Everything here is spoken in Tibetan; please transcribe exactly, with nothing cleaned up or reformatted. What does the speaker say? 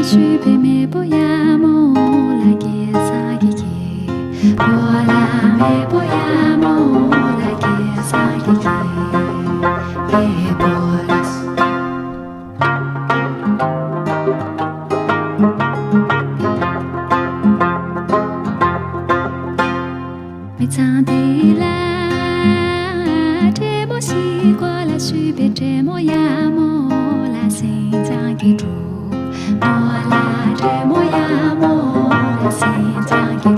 ཞུས་པའི་མེས་པོ་ཡ་མོ་ལ་སྐྱེས་ས་གི་ཀྱི། པོ་ལ་མེས་པོ་ཡ་མོ་ལ་སྐྱེས་ས་གི་ཀྱི། ཡེ་པོ་ལ། མི་ཚང་དེ་ལ་བགྲེས་མོ་ཞིག་གོ་ལ་ཞུས་པའི་བགྲེས་མོ་ཡ་མོ་ལ་སེང་ལྕམ་གྱི་གྲོགས། མོ་ལ་བགྲེས་མོ་ཡ་མོ་ལ་སེང་ལྕམ་གྱི་